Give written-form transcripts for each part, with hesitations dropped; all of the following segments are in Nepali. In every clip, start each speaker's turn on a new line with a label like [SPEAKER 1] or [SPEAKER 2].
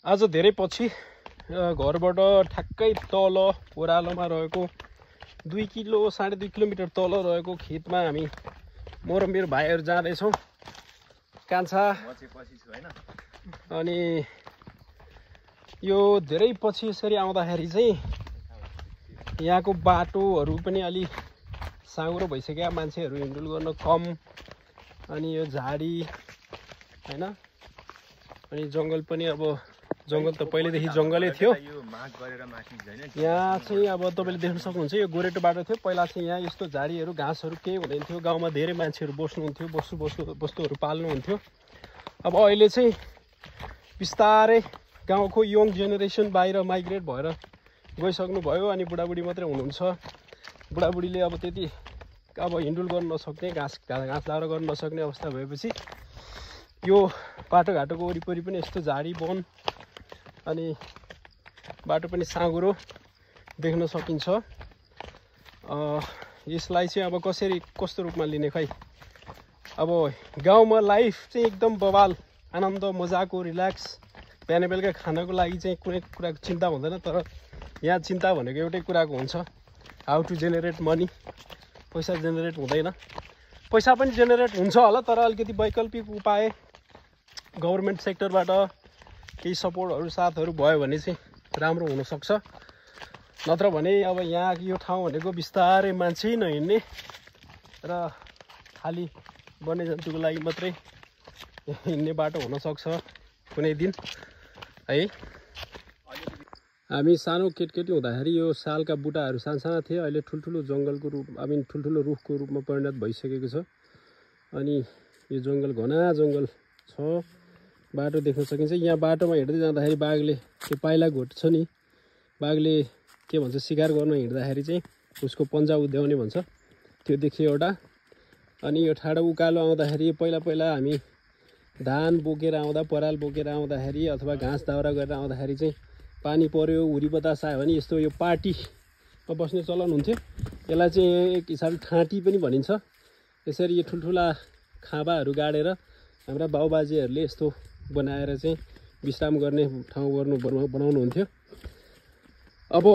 [SPEAKER 1] आज धेरै पछि घरबाट ठ्याक्कै तल ओह्रालोमा रहेको 2 किलो 2.5 किलोमिटर तल रहेको खेतमा हामी म र मेरो भाइहरू जाँदैछौँ कान्छा अनि यो धेरै पछि यसरी आउँदाखेरि चाहिँ यहाँको बाटोहरू पनि अलि साँघुरो भइसक्यो मान्छेहरू हिँडडुल गर्न कम अनि यो झाडी हैन अनि जंगल पनि अब जंगल त पहिलेदेखि जंगलै थियो यहाँ चाहिँ अब तपाईले देख्न सक्नुहुन्छ यो गोरेटो बाटो थियो पहिला चाहिँ यहाँ यस्तो झाडीहरू घाँसहरू केही हुँदैन थियो गाउँमा धेरै मान्छेहरू बस्नुहुन्थ्यो वस्तुहरू पाल्नुहुन्थ्यो अब अहिले चाहिँ बिस्तारै गाउँको यङ जेनेरेसन बाहिर माइग्रेट भएर गइसक्नु भयो अनि बुढाबुढी मात्रै हुनुहुन्छ बुढाबुढीले अब त्यति अब हिँडुल गर्न नसक्ने घाँस दाउरा गर्न नसक्ने अवस्था भएपछि यो बाटोघाटोको वरिपरि पनि यस्तो झाडी वन अनि बाटो पनि साँघुरो देख्न सकिन्छ यसलाई चाहिँ अब कसरी कस्तो रूपमा लिने खै अब गाउँमा लाइफ चाहिँ एकदम बवाल आनन्द मजाको रिल्याक्स बिहान बेलुका खानको लागि चाहिँ कुनै कुराको चिन्ता हुँदैन तर यहाँ चिन्ता भनेको एउटै कुराको हुन्छ हाउ टु जेनेरेट मनी पैसा जेनेरेट हुँदैन पैसा पनि जेनेरेट हुन्छ होला तर अलिकति वैकल्पिक उपाय गभर्नमेन्ट सेक्टरबाट केही सपोर्टहरू साथहरू भयो भने चाहिँ राम्रो हुनसक्छ नत्र भने अब यहाँ यो ठाउँ भनेको बिस्तारै मान्छे नहिँड्ने र खाली वन्यजन्तुको लागि मात्रै हिँड्ने बाटो हुनसक्छ कुनै दिन है हामी सानो केटकेटी हुँदाखेरि यो सालका बुटाहरू सानसाना थिए अहिले ठुल्ठुलो जङ्गलको रूप ठुल्ठुलो रुखको रूपमा परिणत भइसकेको छ अनि यो जङ्गल घना जङ्गल छ बाटो देख्न सकिन्छ यहाँ बाटोमा हिँड्दै जाँदाखेरि बाघले त्यो पाइला घोट छ नि बाघले के भन्छ शिकार गर्न हिँड्दाखेरि चाहिँ उसको पन्जा उद्याउने भन्छ त्यो देखियो एउटा अनि यो ठाडो उकालो आउँदाखेरि पहिला हामी धान बोकेर आउँदा पराल बोकेर आउँदाखेरि अथवा घाँस दाउरा गरेर आउँदाखेरि चाहिँ पानी पर्यो हुरी बतास आयो भने यस्तो यो पार्टीमा बस्ने चलन हुन्थ्यो यसलाई चाहिँ एक हिसाबले ठाँटी पनि भनिन्छ यसरी यो ठुल्ठुला खाँबाहरू गाडेर हाम्रा बाउबाजेहरूले यस्तो बनाएर चाहिँ विश्राम गर्ने ठाउँ बनाउनुहुन्थ्यो अब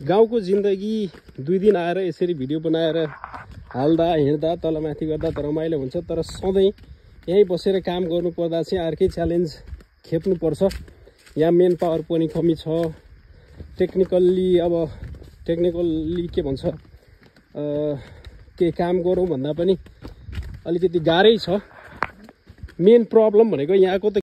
[SPEAKER 1] गाउँको जिन्दगी 2 दिन आएर यसरी भिडियो बनाएर हाल्दा हिँड्दा तलमाथि गर्दा त रमाइलो हुन्छ तर सधैँ यहीँ बसेर काम गर्नु पर्दा चाहिँ अर्कै च्यालेन्ज खेप्नुपर्छ यहाँ मेन पावर पनि कमी छ टेक्निकल्ली के भन्छ के काम गरौँ भन्दा पनि अलिकति गाह्रै छ मेन प्रब्लम भनेको यहाँको त